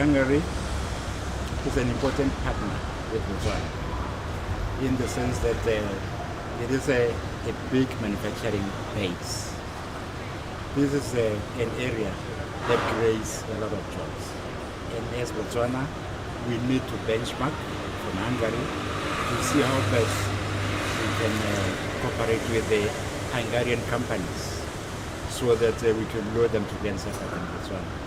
Hungary is an important partner with Botswana in the sense that it is a big manufacturing base. This is an area that creates a lot of jobs. And as Botswana, we need to benchmark from Hungary to see how best we can cooperate with the Hungarian companies so that we can lure them to be set up in Botswana.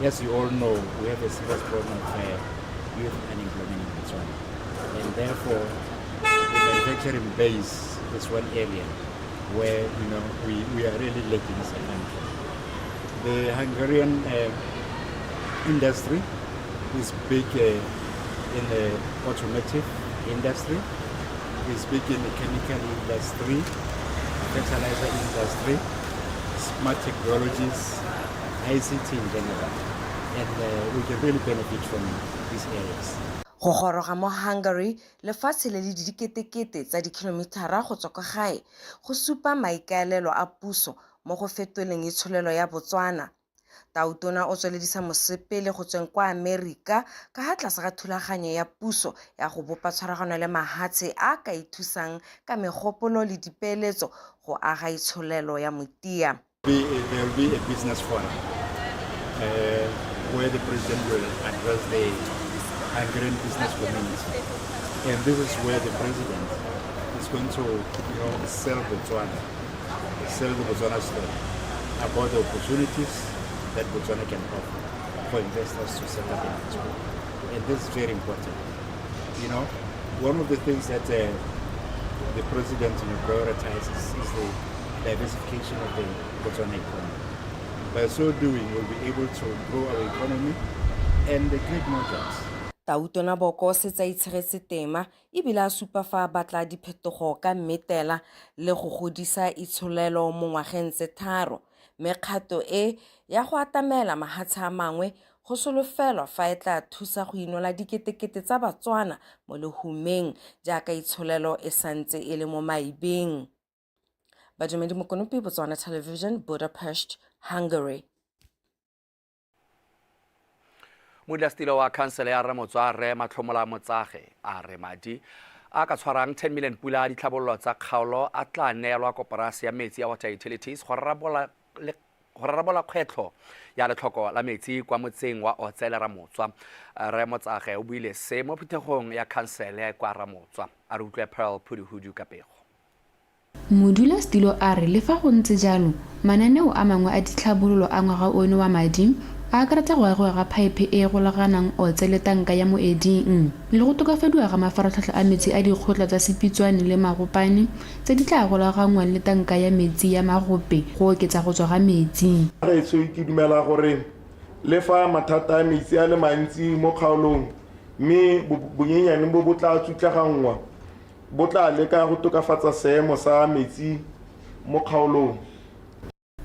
As you all know, we have a serious problem of youth unemployment in Botswana. And therefore, the manufacturing base is one area where we are really lacking as a country. The Hungarian industry is big in the automotive industry, is big in the chemical industry, fertilizer industry, smart technologies, ICT in general, and we can really benefit from these areas. Go goroga mo Hungary, lefatshe le le diketekete tsa dikilomitara go tswa kwa gae, go supa maikaelelo a puso mo go fetoleng itsholelo ya Botswana. Tautona o tsweledisa mosepele go tsweng kwa Amerika ka ha tlase ga thulaganyo ya puso ya go bopa tshwaragano le mahatshe a ka ithusang ka megopolo le dipeeletso go aga itsholelo ya motia. There will be a business forum where the president will address the Hungarian business community. And this is where the president is going to sell Botswana, sell the Botswana story about the opportunities that Botswana can offer for investors to set up in Botswana. And this is very important. One of the things that the president prioritizes is the diversification of the Botswana economy. By so doing, we'll be able to grow our economy and create more jobs. Tautona Boko o setse a itshegetse tema ebile a supa fa a batla diphetogo ka mmetela le go godisa itsholelo mo ngwageng tse tharo, mme kgato e ya go atamela mahatshe a mangwe go solofelwa fa e tla thusa go inola diketekete tsa Batswana mo lehumeng jaaka itsholelo e santse e le mo maibeng. Badumedi Mokonopi, Botswana Television, Budapest, Hungary. Modulasetilo wa khansele ya Ramotswa Rre Matlhomola Motsage a re madi a ka tshwarang 10 million pula ditlhabololo tsa kgaolo a tla neelwa koporasi ya metsi ya Water Utilities go rarabola kgwetlho ya letlhoko la metsi kwa motseng wa Otse le Ramotswa. Rre Motsage o buile se mo phuthegong ya khansele kwa Ramotswa. A re utlwe Pearl Phuduhudu ka pego. Modulasetilo a re le fa go ntse jalo, mananeo a mangwe a ditlhabololo a ngwaga ono wa madi a akaretsa go agiwa ga phaephe e e golaganang Otse le tanka ya moeding le go tokafadiwa ga mafaratlhatlha a metsi a dikgotla tsa Sepitswane le Magopane tse di tla golaganngwang le tanka ya metsi ya Magope go oketsa go tswa ga metsi. Gaetsho, ke dumela gore le fa mathata a metsi a le mantsi mo kgaolong, mme bonyenyane bo bo tla tsutlaganngwa bo tla leka go tokafatsa seemo sa metsi mo kgaolong.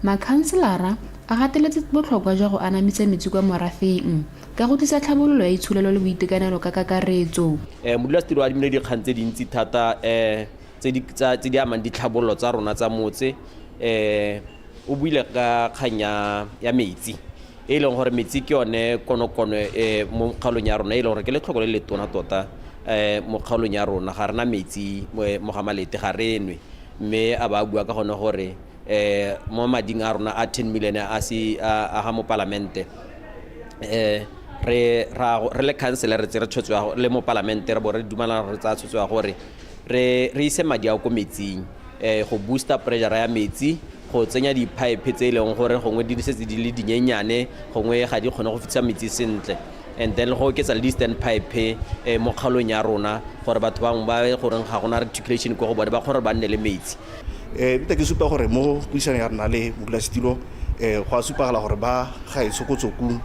Makhanselara a gateletse botlhokwa jwa go anamisa metsi kwa morafeng ka go tlisa tlhabololo ya itsholelo le boitekanelo ka kakaretso. Modulasetilo o adimile dikgang tse dintsi thata tse di amang ditlhabololo tsa rona tsa motse. O buile ka kgang ya metsi, e leng gore metsi ke yone konokono mo kgaolong ya rona, e leng gore ke letlhoko le le tona tota mo kgaolong ya rona. Ga rena metsi mo ga Malete, ga re nwe, mme a ba bua ka gone gore mo mading a rona a 10 million a se a ga mo palamente, re re le council re tsere tshwetso ya le mo palamente re bo re dumelana re tsaya tshwetso ya gore re ise madi a ko metsing, go booster pressure ya metsi, go tsenya di-pipe tse e leng gore gongwe di setse di le dinyenyane, gongwe ga di kgone go fitlhisa metsi sentle, and then go oketsa le di-stand pipe mo kgaolong ya rona gore batho bangwe ba goreng ga gona reticulation ko go bone ba kgone gore ba nne le metsi. Nte ke supa gore mo puisanong ya rona le modulasetilo, go a supagala gore ba gaetsho ko Tsokung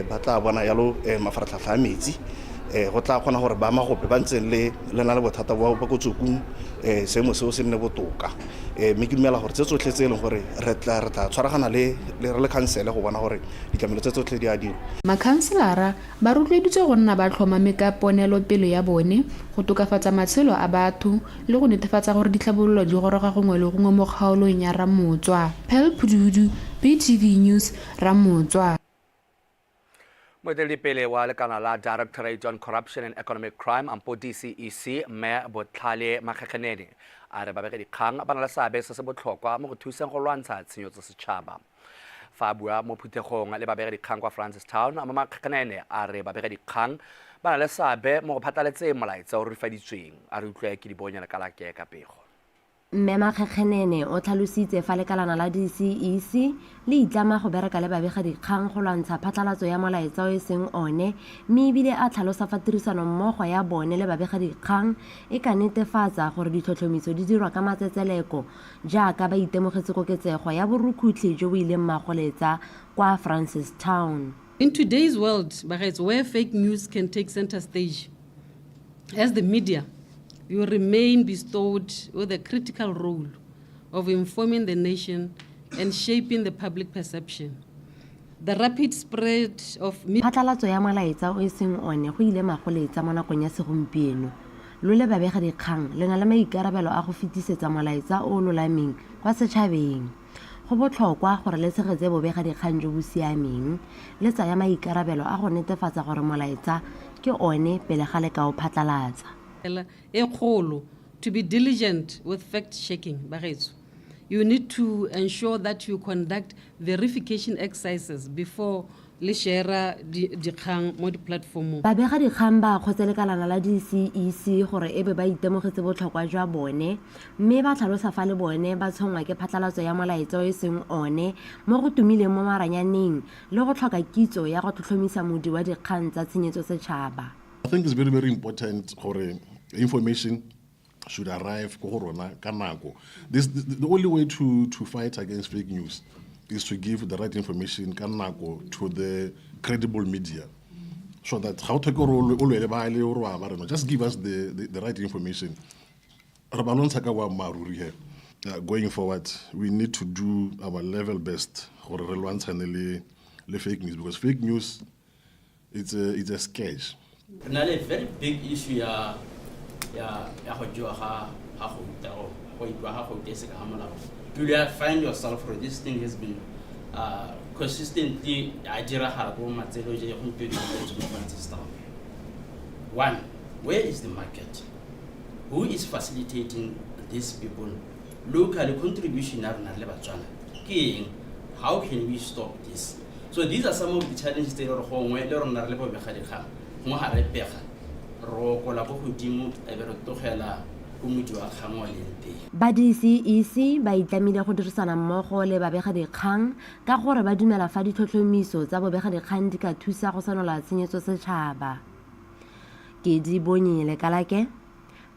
ba tla bona yalo mafaratlhatlha a metsi. Go tla kgona gore ba Magope ba ntseng le na le bothata ba ko Tsokung, seemo seo se nne botoka. Mme ke dumela gore tse tsotlhe tse e leng gore re tla tshwaragana le re le khansele go bona gore ditlamelo tse tsotlhe di a dirwa. Makhanselara ba rotloeditswe go nna ba tlhomame ka ponelopele ya bone go tokafatsa matshelo a batho le go netefatsa gore ditlhabololo di goroga gongwe le gongwe mo kgaolong ya Ramotswa. Pearl Phuduhudu, BTV News, Ramotswa. Moeteledipele wa lekala la Directorate on Corruption and Economic Crime ampo DCEC Mme Botlhale Makgekgenene a re babegadikgang ba na le seabe se se botlhokwa mo go thuseng go lwantsha tshenyo tsa setšhaba. Fa a bua mo phuthegong le babegadikgang kwa Francistown, Mme Makgekgenene a re babegadikgang ba na le seabe mo go phatlaletseng molaetsa o rurifaditsweng. A re utlwe ke dibonyana Lekalake ka pego. Mme Makgekgenene o tlhalositse fa lekalana la DCEC le itlama go bereka le babegadikgang go lwantsha phatlalatso ya molaetsa o e seng one, mme ebile a tlhalosa fa tirisanommogo ya bone le babegadikgang e ka netefatsa gore ditlhotlhomiso di dirwa ka matsetseleko jaaka ba itemogetse koketsego ya borukhutlhi jo bo ileng magoletsa kwa Francistown. In today's world, bagaetsho, where fake news can take center stage, as the media, you remain bestowed with a critical role of informing the nation and shaping the public perception. The rapid spread of Phatlalatso ya molaetsa o e seng one go ile magoletsa mo nakong ya segompieno. Lo le babegadikgang le na le maikarabelo a go fetisetsa molaetsa o o lolameng kwa setšhabeng. Go botlhokwa gore le tshegetse bobegadikgang jo bo siameng, le tsaya maikarabelo a go netefatsa gore molaetsa ke one pele ga le ka o phatlalatsa. E kgolo, to be diligent with fact checking, bagaetsho. You need to ensure that you conduct verification exercises before le share dikgang mo di-platformong. Babegadikgang ba akgotse lekalana la DCEC gore e be ba itemogetse botlhokwa jwa bone, mme ba tlhalosa fa le bone ba tshwenngwa ke phatlalatso ya molaetsa o e seng one mo go tumileng mo maranyaneng le go tlhoka kitso ya go tlhotlhomisa modi wa dikgang tsa tshenyetso setšhaba. I think it's very, very important gore information should arrive ko go rona ka nako. The only way to fight against fake news is to give the right information ka nako to the credible media, so that ga o tlhoke gore o lwele ba le o re wa ba rena, just give us the right information. Re ba lwantsha ka boammaaruri he. Going forward, we need to do our level best gore re lwantshane le fake news, because fake news, it's a scourge. Re na le very big issue ya go jewa ga gouta, go ipiwa ga gouta e se ka ga molao. You will find yourself for this thing has been consistently a diragala ko matselo je gompieno mo Francistown. One, where is the market? Who is facilitating these people? Locally, contribution ya rona re le Batswana ke eng? How can we stop this? So these are some of the challenges tse e le gore gongwe le rona re le bobegadikgang gongwe ga re pega, re okola ko godimo e be re tlogela ko modi wa kgang o leng teng. Ba DCEC ba itlamile go dirisana mmogo le babegadikgang ka gore ba dumela fa ditlhotlhomiso tsa bobegadikgang di ka thusa go senola tshenyetso setšhaba. Ke di bonye Lekalake,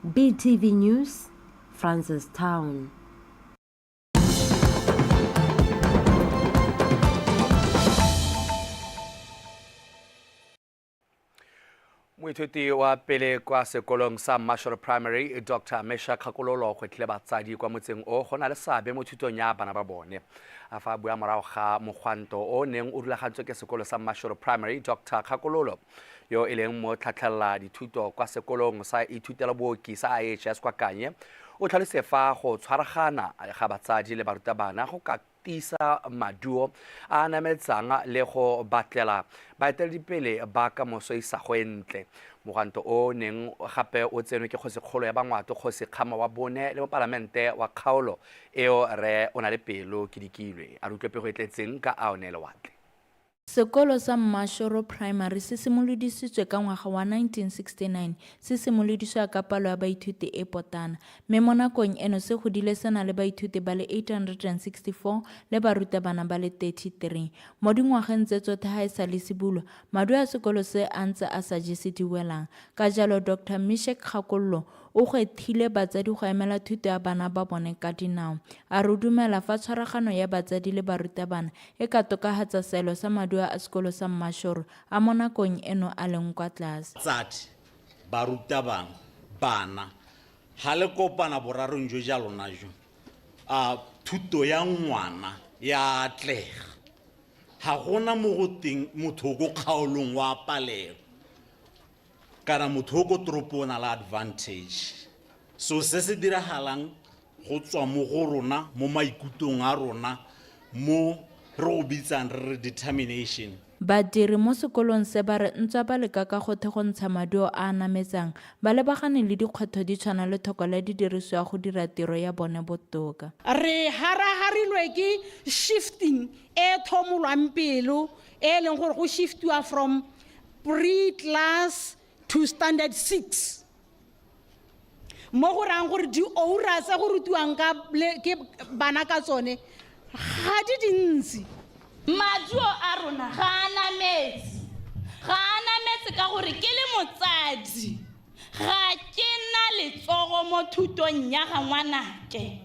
BTV News, Francistown. Moithuti wa pele kwa sekolong sa Marshall Primary, Dr Mesha Kgakololo, gwetlhile batsadi kwa motseng o go na le seabe mo thutong ya bana ba bone. A fa bua morago ga mogwanto o neng o rulagantswe ke sekolo sa Marshall Primary, Dr Kgakololo, yo e leng mo tlhatlhelela dithuto kwa sekolong sa ithutelo booki sa IHS kwa Kanye, o tlhalose fa go tshwaragana ga batsadi le barutabana go ka tiisa maduo a a nametsang le go batlela baeteledipele ba kamoso isago e ntle. Mogwanto o neng gape o tsenwe ke kgosikgolo ya Bangwato, Kgosi Kgama wa bone, le mopalamente wa kgaolo eo, re o na le pelo ke dikilwe. A re utlwe pego e tletseng ka Aone Lewatle. Sekolo sa Mmashoro Primary se simolodisitswe ka ngwaga wa 1969, se simolodisiwa ka palo ya baithuti e potana, mme mo nakong eno se godile se na le baithuti ba le 864 le barutabana ba le 33. Mo dingwageng tse tsotlhe ga e sale se bulwa, maduo a sekolo se a ntse a sa jese diwelang. Ka jalo Dr Mishek Kgakololo o gwethile batsadi go emela thuto ya bana ba bone ka dinao. A re o dumela fa tshwaragano ya batsadi le barutabana e ka tokafatsa seelo sa maduo a sekolo sa Mmashoro a mo nakong eno a leng kwa tlase. Batsadi, barutabana, bana, ga le kopana borarong jo ja lona jo, a thuto ya ngwana ya atlega. Ga gona mo go teng motho ko kgaolong wa palelwa kana motho o ko toropong o na le advantage. So se se diragalang go tswa mo go rona, mo maikutong a rona, mo re go bitsang re re determination. Badiri mo sekolong se ba re ntswa ba leka ka gothe go ntsha maduo a a nametsang, ba lebagane le dikgwetlho di tshwana le thoko la didirisiwa go dira tiro ya bone botoka. Re haraharilwe ke shifting e thomolwang pelo e e leng gore go shiftiwa from pre-class to standard 6 mo go rayang gore dioura tse go rutiwang ka ke bana ka tsone ga di dintsi. Maduo a rona ga a nametse, ga a nametse ka gore ke le motsadi ga ke na letsogo mo thutong ya ga ngwanake.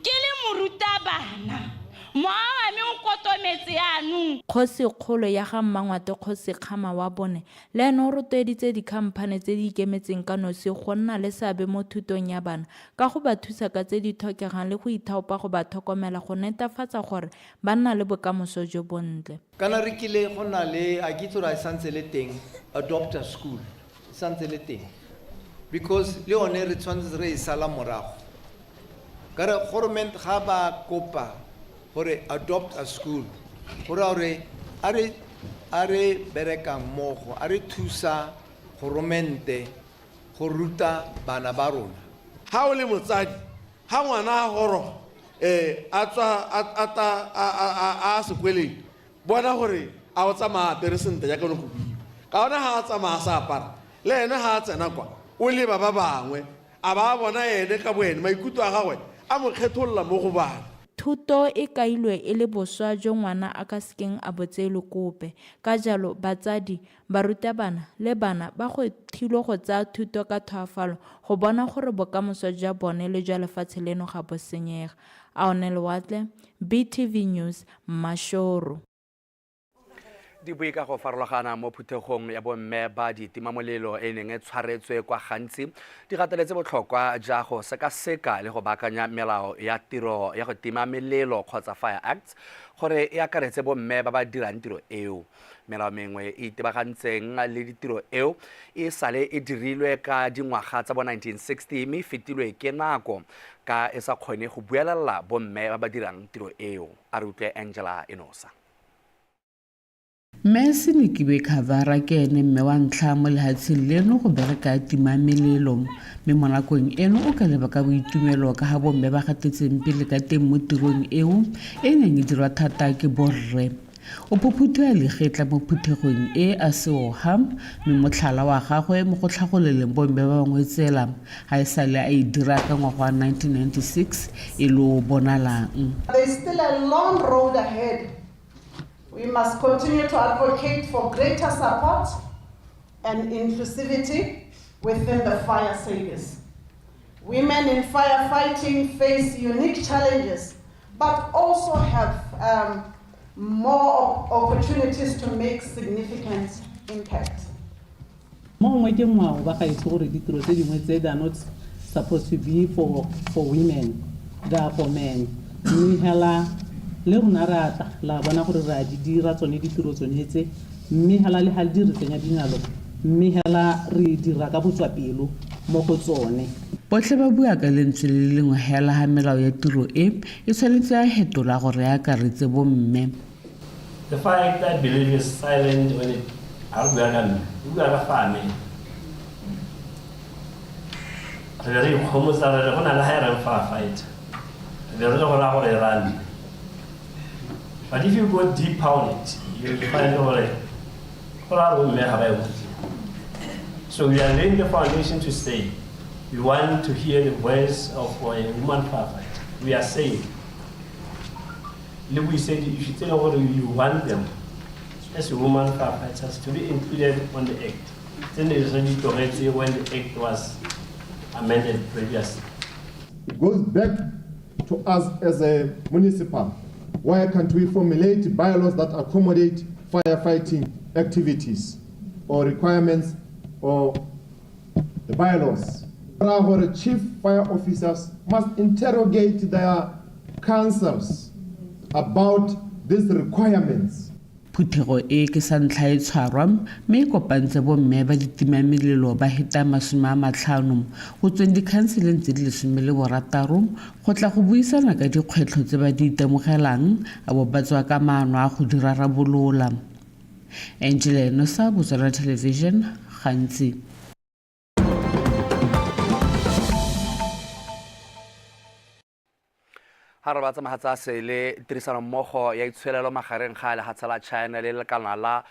Ke le morutabana, mowa wa me o kotometse yaanong. Kgosi kgolo ya ga Mmangwate Kgosi Kgama wa bone le ene o rotloeditse dikhamphane tse di ikemetseng ka nosi go nna le seabe mo thutong ya bana ka go ba thusa ka tse di tlhokegang le go ithaopa go ba tlhokomela go netefatsa gore ba nna le bokamoso jo bontle. Kana re kile go na le, a ke itse gore a e santse le teng, adopt a school, e santse le teng because le yone re tshwanetse re e sala morago. Ka re government ga ba kopa gore adopt a school, go raya gore a re a re berekang mmogo, a re thusa goromente go ruta bana ba rona. Ha o le motsadi, ha ngwana a goroga um a tswa a ta a a sekweleng, bona gore a o tsamaya a apere sentle jaaka ne go buiwa. Ka ona ha a tsamaya a sa apara, le ene ha a tsena kwa o leba ba bangwe, a ba a bona ene ka boene maikutlo a gagwe a mo kgetholola mo go bana. Thuto e kailwe e le boswa jo ngwana a ka sekeng a bo tseelwe kope. Ka jalo, batsadi, barutabana le bana ba gwetlhilwe go tsaya thuto ka tlhoafalo go bona gore bokamoso jwa bone le jwa lefatshe leno ga bo senyege. Aone Lewatle, BTV News, Mmashoro. Di bue ka go farologana mo phuthegong ya bomme ba ditimamolelo e neng e tshwaretswe kwa gantsi di gateletse botlhokwa ja go sekaseka le go baakanya melao ya tiro ya go tima melelo kgotsa Fire Acts gore e akaretse bomme ba ba dirang tiro eo. Melao mengwe e itebagantseng le ditiro eo e sale e dirilwe ka dingwaga tsa bo 1960 mme e fetilwe ke nako ka e sa kgone go buelela bomme ba ba dirang tiro eo. A re utlwe Angela Enosa. Mme Sinikiwe Khavara ke ene mme wa ntlha mo lehatsheng leno go bereka a tima melelo, mme mo nakong eno o ka leba ka boitumelo ka ga bomme ba gatetseng pele ka teng mo tirong eo e neng e dirwa thata ke borre. O phophutha legetla mo phuthegong e a seoga, mme motlhala wa gagwe mo go tlhagoleleng bomme ba bangwe tsela ga e sale a e dira ka ngwaga wa 1996 e le o bonalang. There's still a long road ahead. We must continue to advocate for greater support and inclusivity within the fire service. Women in firefighting face unique challenges, but also have more opportunities to make significant impact. Mo gongwe ke ngwao ba gaetsho gore ditiro tse dingwe tse they are not supposed to be for women, they are for men. Mme hela le rona re a tla la bona gore re a di dira tsone ditiro tsone tse, mme hela le ga di re tsenya dingalo, mme hela re dira ka botswapelo mo go tsone. Botlhe ba bua ka lentswe le lengwe hela ga melao ya tiro e e tshwanetse ya fetolwa gore e akaretse bomme. The Fire Act, I believe, is silent when it ha re bua ka mme, e bua ka fireman. Re be re ikgomotsa re re go na le ha e reng firefighter. Re be re le go raya gore e raya mme. But if you go deeper on it, you will find gore go raya gore bomme ga ba e utlwe. So we are laying the foundation to say we want to hear the voice of a woman firefighter. We are saying le buise di-issue tse e leng gore you want them as women firefighters to be included on the act. Tse ne re di tlogetse when the act was amended previously. It goes back to us as a municipal. Why can't we formulate bylaws that accommodate firefighting activities or requirements or the bylaws? Our chief fire officers must interrogate their councils about these requirements. Phuthego e ke sa ntlha e tshwarwa mme e kopantse bomme ba ditimamelelo ba heta 50 go tsweng dikhanseleng tse di 16 go tla go buisana ka dikgwetlho tse ba di itemogelang a bo ba tswa ka maano a go di rarabolola. Angela Nosa, Botswana Television, Gantsi. Ga re ba tsamagatsa sele tirisanommogo ya itsholelo magareng ga lehatshe la China le lekana la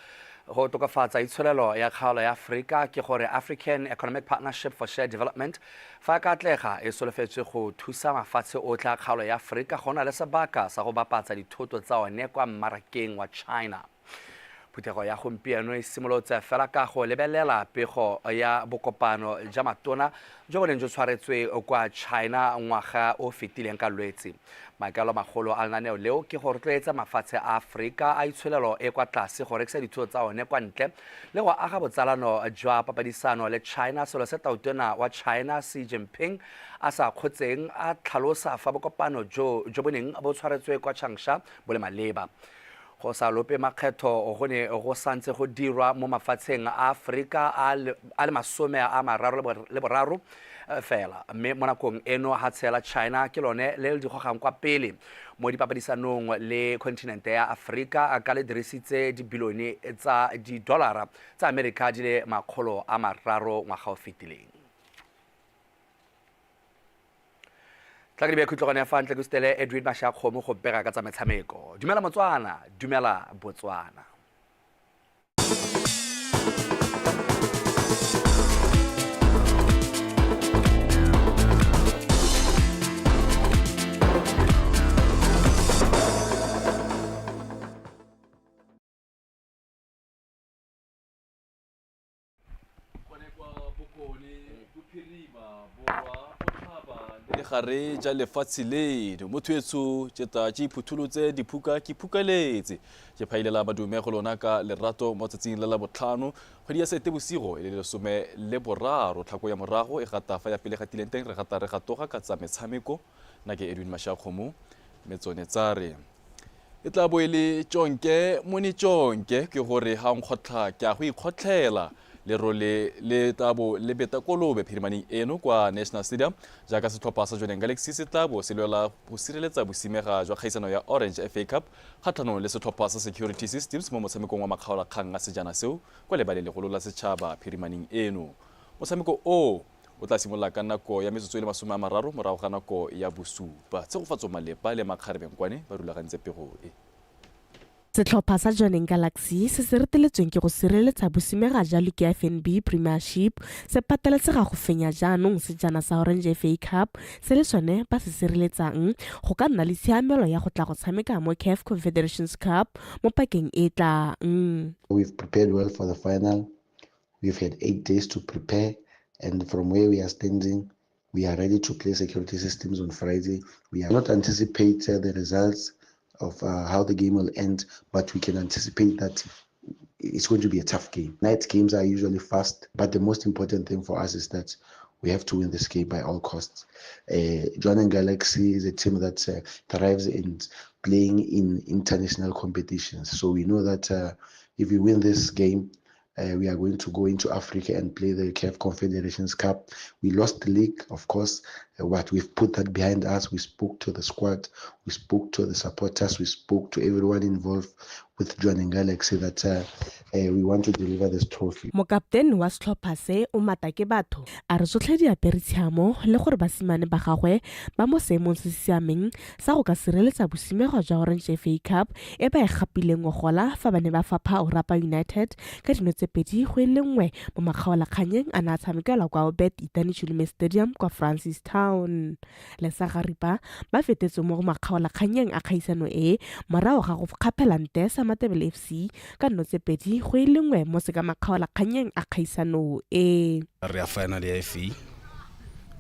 go tokafatsa itsholelo ya kgaolo ya Aforika, ke gore African Economic Partnership for Shared Development, fa ka atlega e solofetswe go thusa mafatshe otlhe a kgaolo ya Aforika go na le sebaka sa go bapatsa dithoto tsa one kwa mmarakeng wa China. Phuthego ya gompieno e simolotse fela ka go lebelela pego ya bokopano ja matona jo bo neng jo tshwaretswe kwa China ngwaga o fetileng ka Lwetse. Maikaelelo magolo a lenaneo leo ke go rotloetsa mafatshe a Aforika a itsholelo e kwa tlase go rekisa dithuo tsa one kwa ntle le go aga botsalano jwa papadisano le China, selo se tautona wa China Xi Jinping a sa kgotseng a tlhalosa fa bokopano jo jo bo neng bo tshwaretswe kwa Changsha bo le maleba. Go sa lope makgetho go ne go santse go dirwa mo mafatsheng a Aforika a le 33 fela, mme mo nakong eno hatshe la China ke lone le le di gogang kwa pele mo dipapadisanong le kontinente ya Aforika ka le dirisitse dibilione tsa didolara tsa Amerika di le 300 ngwaga o fetileng. Tla ke di khutlogane fa ntle ke sutele Edwin Mashakgomo go bega ka tsa metshameko. Dumela Motswana, dumela Botswana. Gone kwa bokone, bophirima, borwa, botlhaba le legare ja lefatshe leno. Motho etsho tšeta tše iphutholotse diphuka ke phukaletse. Ke phailela madume go lona ka lerato mo tsatsing la Labotlhano, kgwedi ya Seetebosigo e le 13. Tlhako ya morago e gata fa ya pele gatileng teng, re gata re gatoga ka tsa metshameko. Nna ke Edwin Mashakgomo, mme tsone tsa re e tla bo e le tšonke mone tšonke, ke gore ga nkgotlha ke a go ikgotlhela. Lerole le tla bo le beta kolobe phirimaneng eno kwa National Stadium, jaaka setlhopha sa Jwaneng Galaxy se tla bo se lwela go sireletsa bosimega jwa kgaisano ya Orange FA Cup kgatlhanong le setlhopha sa Security Systems mo motshamekong wa makgaolakgang a sejana seo kwa lebaleng legolo la setšhaba phirimaneng eno. Motshameko o o tla simolola ka nako ya metsotso e le 30 morago ga nako ya 7. Tshegofatso Malepa le Makgarebenkwane ba rulagantse pego e. Setlhopha sa Jwaneng Galaxy se se reteletsweng ke go sireletsa bosimega jwa liki ya FNB Premiership se pateletsega go fenya jaanong sejana sa Orange FA Cup se le sone ba se sireletsang go ka nna le tshiamelo ya go tla go tshameka mo CAF Confederations Cup mo pakeng e e tlang. We've prepared well for the final. We've had 8 days to prepare, and from where we are standing, we are ready to play Security Systems on Friday. We are not anticipate the results of how the game will end, but we can anticipate that it's going to be a tough game. Night games are usually fast, but the most important thing for us is that we have to win this game by all costs. Jwaneng Galaxy is a team that thrives in playing in international competitions. So we know that if we win this game, we are going to go into Africa and play the CAF Confederations Cup. We lost the league, of course, but we've put that behind us. We spoke to the squad, we spoke to the supporters, we spoke to everyone involved with Jwaneng Galaxy that we want to deliver this trophy. Mokaptene wa setlhopha se o mata ke batho a re tsotlhe di apere tshiamo le gore basimane ba gagwe ba mo seemong se se siameng sa go ka sireletsa bosimego jwa Orange FA Cup e ba e gapileng ngogola fa ba ne ba fapha Orapa United ka dino tse 2-1 mo makgaolakganyeng a ne a tshamekelwa kwa Obed Itani Chilume Stadium kwa Francistown. Le sa Garipa ba fetetse mo go makgaolakganyeng a kgaisano e morago ga go kgaphela nte sa Matebele FC ka nno tse 2-1 mo seka makgaolakganyeng a kgaisano e. Re ya final ya FA,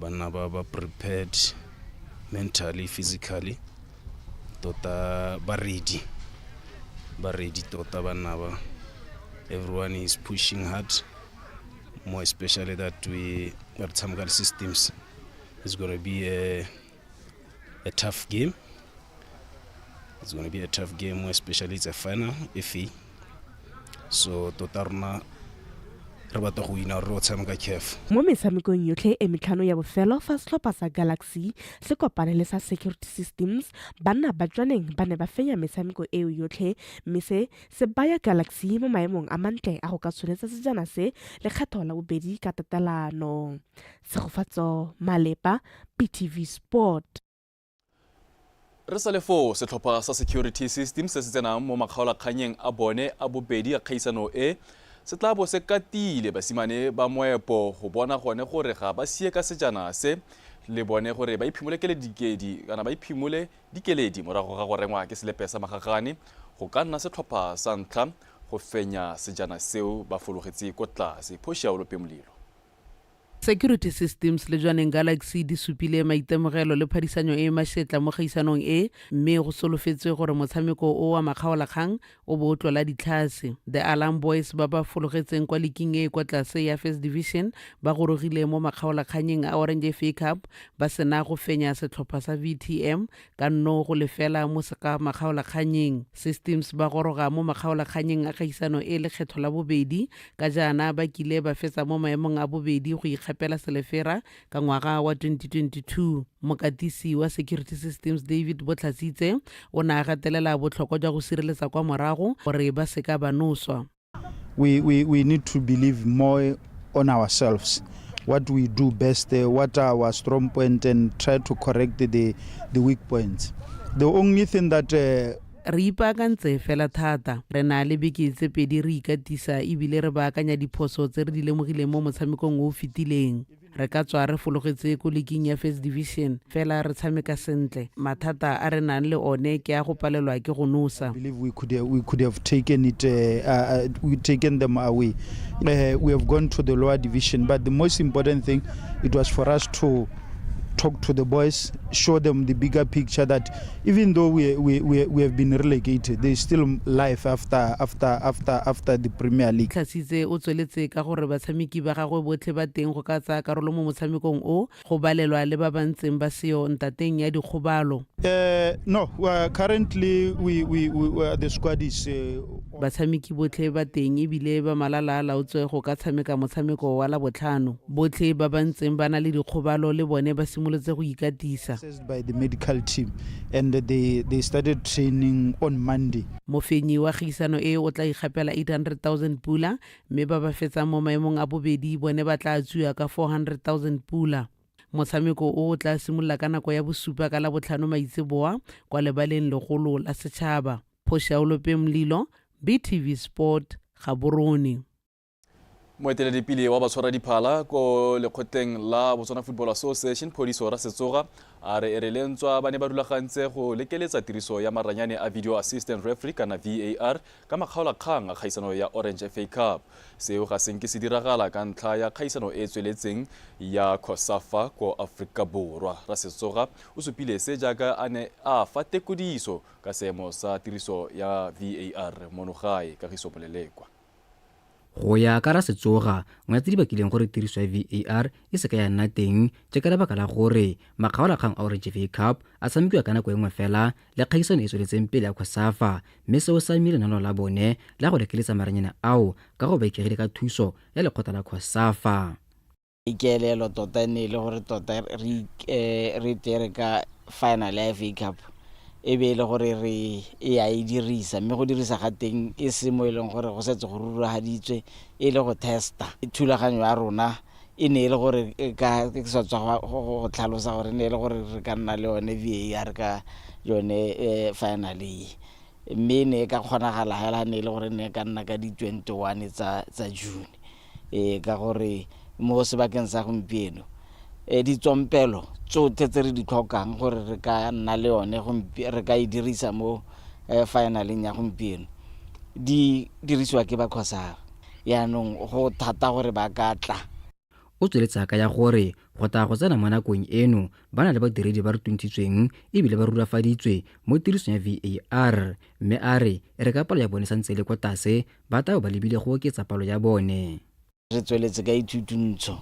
banna ba ba prepared mentally, physically, tota ba ready, ba ready tota banna ba. Everyone is pushing hard, more especially that we are tshameka systems. It's going to be a tough game. It's going to be a tough game, especially it's a final FA. So tota rona Re batla go wina re o tshameka CAF. Mo metshamekong yotlhe e metlhano ya bofelo fa setlhopha sa Galaxy se kopane le sa Security Systems, banna ba Jwaneng ba ne ba fenya metshameko eo yotlhe mme se se baya Galaxy mo maemong a mantle a go ka tsholetsa sejana se lekgetho la bobedi ka tatelano. Tshegofatso Malepa, BTV Sport. Re sa le foo, setlhopha sa Security Systems se se tsenang mo makgaolakganyeng a bone a bobedi a kgaisano e, se tla bo se katile basimane ba moepo go bona gone gore ga ba sie ka sejana se le bone gore ba iphimole keledikedi kana ba iphimole dikeledi morago ga go rengwa ke selepe sa magagane go ka nna setlhopha sa ntlha go fenya sejana seo ba fologetse ko tlase. Phoši ya Olope Molilo. Security Systems le Jwaneng Galaxy di supile maitemogelo le phadisanyo e e mašetla mo kgaisanong e, mme go solofetswe gore motshameko o wa makgaolakgang o bo o tlola ditlhase. The Alarm Boys ba ba fologetseng kwa liking e e kwa tlase ya First Division ba gorogile mo makgaolakganyeng a Orange FA Cup ba sena go fenya setlhopha sa VTM ka nno go lefela mo seka makgaolakganyeng. Systems ba goroga mo makgaolakganyeng a kgaisano e lekgetho la bobedi ka jaana ba kile ba fetsa mo maemong a bobedi go ikgapela selefera ka ngwaga wa 2022. Mokatisi wa Security Systems David Botlhatsitse o ne a gatelela botlhokwa jwa go sireletsa kwa morago gore ba seka ba noswa. We need to believe more on ourselves, what we do best, what are our strong point, and try to correct the weak points. The only thing that Re ipaakantse fela thata. Re na le beke tse pedi re ikatisa ebile re baakanya diphoso tse re di lemogileng mo motshamekong o o fetileng. Re ka tswa re fologetse ko liking ya First Division, fela re tshameka sentle. Mathata a re nang le one ke a go palelwa ke go nosa. I believe we could have taken it we taken them away. We have gone to the lower division, but the most important thing, it was for us to talk to the boys, show them the bigger picture that even though we have been relegated, there is still life after the Premier League. Tlhasitse o tsweletse ka gore batshameki ba gagwe botlhe ba teng go ka tsaya karolo mo motshamekong o, go balelwa le ba ba ntseng ba seo ntateng ya dikgobalo. No, currently the squad is Batshameki botlhe ba teng ebile ba malala a laotswe go ka tshameka motshameko wa Labotlhano. Botlhe ba ba ntseng ba na le dikgobalo le bone ba simolotse go ikatisa. By the medical team, and they started training on Monday. Mofenyi wa kgaisano e o tla ikgapela 800 000 pula, mme ba ba fetsang mo maemong a bobedi bone ba tla tsuya ka 400 000 pula. Motshameko o o tla simolola ka nako ya bosupa ka Labotlhano maitseboa kwa lebaleng legolo la setšhaba. Phošaolope Mlilo, BTV Sport, Gaborone. Moeteledipele wa batshwaradiphala ko lekgotleng la Botswana Football Association, Phodiso Rasetsoga, a re e re le ntswa ba ne ba rulagantse go lekeletsa tiriso ya maranyane a video assistant referee kana VAR ka makgaolakgang a kgaisano ya Orange FA Cup, seo ga senke se diragala ka ntlha ya kgaisano e e tsweletseng ya COSAFA ko Aforika Borwa. Rasetsoga o supile se jaaka a ne a fa tekodiso ka seemo sa tiriso ya VAR mono gae. Kagiso Molelekwa. Go ya ka Rasetsoga, ngwe tse di bakileng gore tiriso ya VAR e se ka ya nna teng ke ka lebaka la gore makgaolakgang a Orange FA Cup a tshamekiwa ka nako e nngwe fela le kgaisano e tsweletseng pele ya COSAFA, mme seo se amile lenaneo la bone la go lekeletsa maranyane ao ka go ba ikaegile ka thuso ya lekgotla la COSAFA. Ikaelelo tota e ne e le gore tota re tere ka final ya FA Cup e be e le gore re e a e dirisa, mme go dirisa ga teng e se mo e leng gore go setse go ruragaditswe, e le go testa thulaganyo ya rona. E ne e le gore ka ke sa tswa go tlhalosa gore e ne e le gore re ka nna le yone VAR ka yone final e, mme e ne e ka kgonagala hela ne e le gore ne e ka nna ka di-21 tsa June, ka gore mo sebakeng sa gompieno ditsompelo tsotlhe tse re di tlhokang gore re ka nna le yone, re ka e dirisa mo finaleng ya gompieno, di dirisiwa ke ba COSAFA. Yaanong go thata gore ba ka tla. O tsweletse a kaya gore go tla go tsena mo nakong eno ba na le badiredi ba rutuntshitsweng ebile ba rurafaditswe mo tirisong ya VAR, mme a re e re ka palo ya bone santse e le kwa tlase, ba tla ba lebile go oketsa palo ya bone. Re tsweletse ka ithutuntsho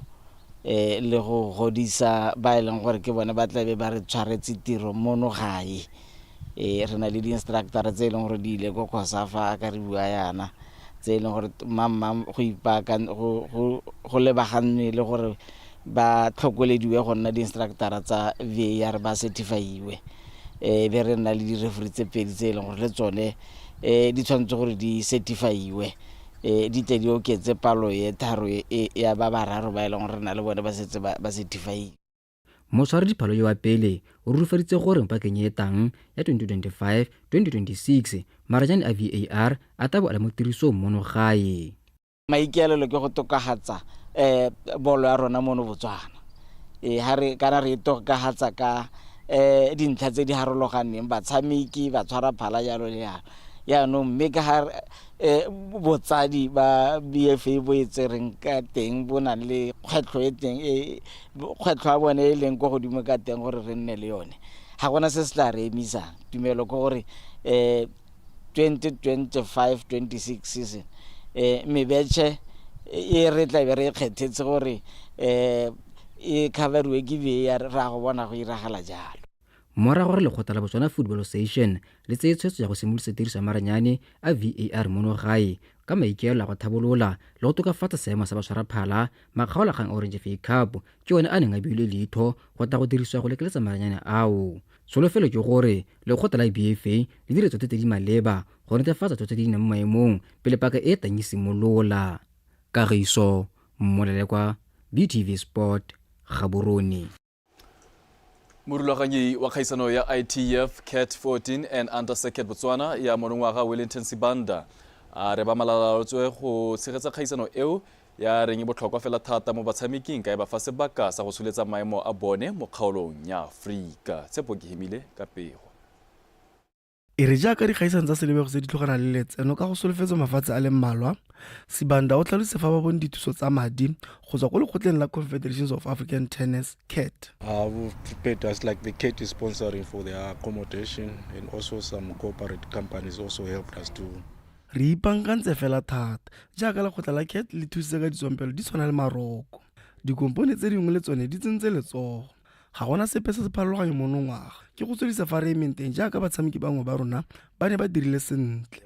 le go godisa ba e leng gore ke bone ba tlabe ba re tshwaretse tiro mono gae. Re na le di-instructor tse e leng gore di ile ko COSAFA ka re bua yana. Tse e leng gore mang go ipaakanya go lebaganwe le gore ba tlhokolediwe go nna di-instructora tsa VAR, ba certifyiwe. Be re nna le di-referee tse pedi tse e leng gore le tsone di tshwanetse gore di certifyiwe, di tle di oketse palo e tharo e ya ba bararo ba e leng gore re na le bone ba setse ba certifyiwe. Motshware diphalo yo wa pele o rurifaditse gore mo pakeng e e tang ya 2025-2026 maranyane a VAR a tla bo a le mo tirisong mono gae. Maikaelelo ke go tokafatsa bolo ya rona mono Botswana. Ha re kana re e tokafatsa ka dintlha tse di harologaneng, batshameki ba tshwara phala jalo le jalo. Yaanong mme ka ga botsadi ba BFA bo e tsereng ka teng, bo nang le kgwetlho e teng e kgwetlho ya bone e leng ko godimo ka teng gore re nne le yone, ga gona se se tla re emisang. Tumelo ke gore 2025-26 season mebetšhe e re tla be re e kgethetse gore e coveriwe ke VAR, re a go bona go iragala jalo. Morago gore lekgotla la Botswana Football Association le tseye tshwetso ya go simolodisa tiriso ya maranyane a VAR mono gae ka maikaelelo a go thabolola le go tokafatsa seemo sa batshwaraphala, makgaolakgang a Orange FA Cup ke one a neng a beilwe leitho go tla go dirisiwa go lekeletsa maranyane ao. Tsholofelo ke gore lekgotla la BFA le dire tsotlhe tse di maleba go netefatsa tsotlhe di nna mo maemong pele paka e tang e simolola. Kagiso Mmolelekwa, BTV Sport, Gaborone. Morulaganyi wa kgaisano ya ITF Cat 14 and Under Circuit Botswana ya monongwaga, Wellington Sibanda, a re ba malalaotswe go tshegetsa kgaisano eo ya reng e botlhokwa fela thata mo batshameking ka e ba fa sebaka sa go tsholetsa maemo a bone mo kgaolong ya Aforika. Tshepo Kehemile ka pego. E re jaaka dikgaisano tsa selebego se di tlogana le letseno ka go solofetswa mafatshe a le mmalwa, Sibanda o tlhalositse fa ba bone dithuso tsa madi go tswa ko lekgotleng la Confederations of African Tennis, CAT. We've prepared us like the CAT is sponsoring for their accommodation, and also some corporate companies also helped us to. Re ipankantse fela thata jaaka lekgotla la CAT le thusitse ka ditsompelo di tshwana le maroko. Dikompone tse dingwe le tsone di tsentse letsogo. Ga gona sepe se se pharologanyo monongwaga. Ke go tswedisa fa re emeng teng jaaka batshameki bangwe ba rona ba ne ba dirile sentle.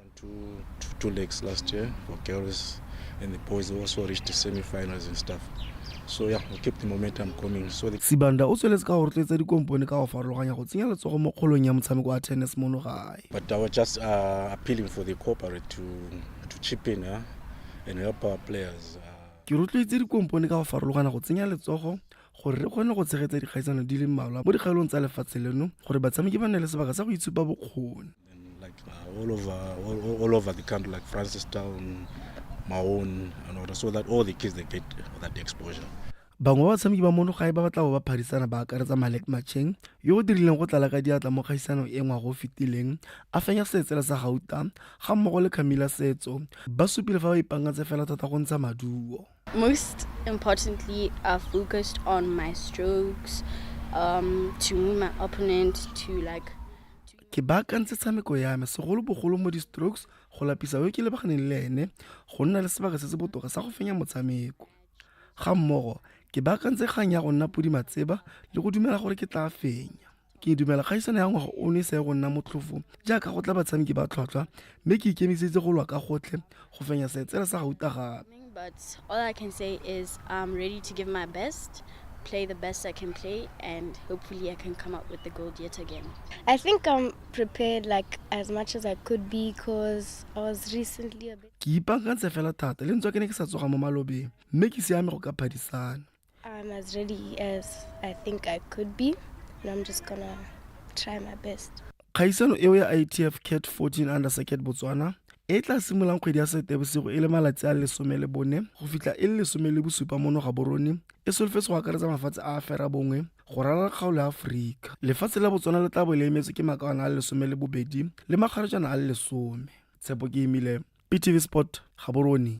Two legs last year for girls, and the boys also reached the semi-finals and stuff. So yeah, we keep the momentum coming. So the Sibanda o tsweletse ka go rotloetsa dikompone ka go farologanya go tsenya letsogo mo kgolong ya motshameko wa tennis mono gae. But I was just appealing for the corporate to chip in and help our players. Ke rotloeditse dikompone ka go farologana go tsenya letsogo gore re kgone go tshegetsa dikgaisano di le mmalwa mo dikgaolong tsa lefatshe leno gore batshameki ba nne le sebaka sa go itshupa bokgoni. Like all over the country, like Francistown, Maun, and all that, so that all the kids, they get that exposure. Bangwe ba batshameki ba mono gae ba ba tla bo ba phadisana ba akaretsa Malek Macheng, yo o dirileng go tlala ka diatla mo kgaisanong e ngwaga o fetileng a fenya seetsela sa gauta, ga mmogo le Camilla Setso. Ba supile fa ba ipankantse fela thata go ntsha maduo. Most importantly, I focused on my strokes, to move my opponent to like. Ke baakantse tshameko ya me segolobogolo mo di-strokes, go lapisa yo ke lebaganeng le ene, go nna le sebaka se se botoka sa go fenya motshameko. Ga mmogo ke baakantse kgang ya go nna podi matseba le go dumela gore ke tla fenya. Ke dumela kgaisano ya ngwaga ono e sa ye go nna motlhofo jaaka go tla batshameki ba tlhwatlhwa, mme ke ikemiseditse go lwa ka gotlhe go fenya seetsela sa gauta gape. But all I can say is I'm ready to give my best, play the best I can play, and hopefully I can come up with the gold yet again. I think I'm prepared, like, as much as I could be, because I was recently a bit. Ke ipaakantse fela thata le ntswa ke ne ke sa tsoga mo malobeng, mme ke siame go ka phadisana. I'm as ready as I think I could be, and I'm just gonna try my best. Kgaisano eo ya ITF Cat 14 Under Circuit Botswana e tla simololang kgwedi ya Seetebosigo e le malatsi a 14 go fitlha e le 17 mono Gaborone e solofetse go akaretsa mafatshe a a 9 go ralala kgaolo ya Aforika. Lefatshe la Botswana le tla bo le emetswe ke makawana a le 12 le makgarejana a le 10. Tshepo Ke Emile, BTV Sport, Gaborone.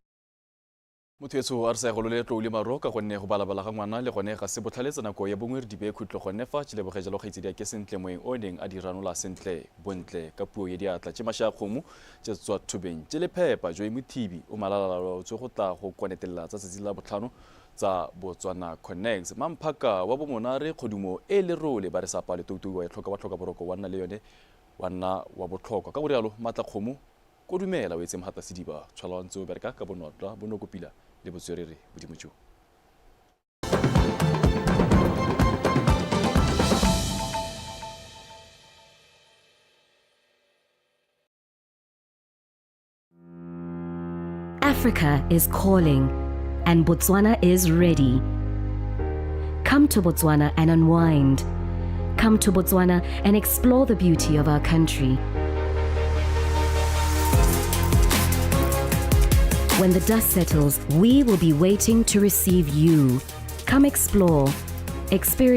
Motho etso a re sa golole tlou le maro ka gonne go balabala ga ngwana le gone ga se botlhaletsa nako ya bongwe re di beye khutlo gonne fa tše leboge jalo kgaitsedi ke Sentle Moeng o neng a di ranola sentle bontle ka puo ye diatla tše maša a kgomo tše tswa thobeng tše lephepa. Joe Mothibi o malalalaotswe go tla go kwanetelela tsa tsatsi la botlhano tsa Botswana Connects. Mamphaka wa bomonare kgodumo e lerole ba re sa pale toutou wa e tlhoka wa tlhoka boroko wa nna le yone wa nna wa botlhokwa ka go rialo maatla kgomo. Kodumela o etse mogata sediba tshwala ntse o bereka ka bonotla bonokopila le botswerere bodimo jo. Africa is calling, and Botswana is ready. Come to Botswana and unwind. Come to Botswana and explore the beauty of our country. When the dust settles, we will be waiting to receive you. Come explore, experience.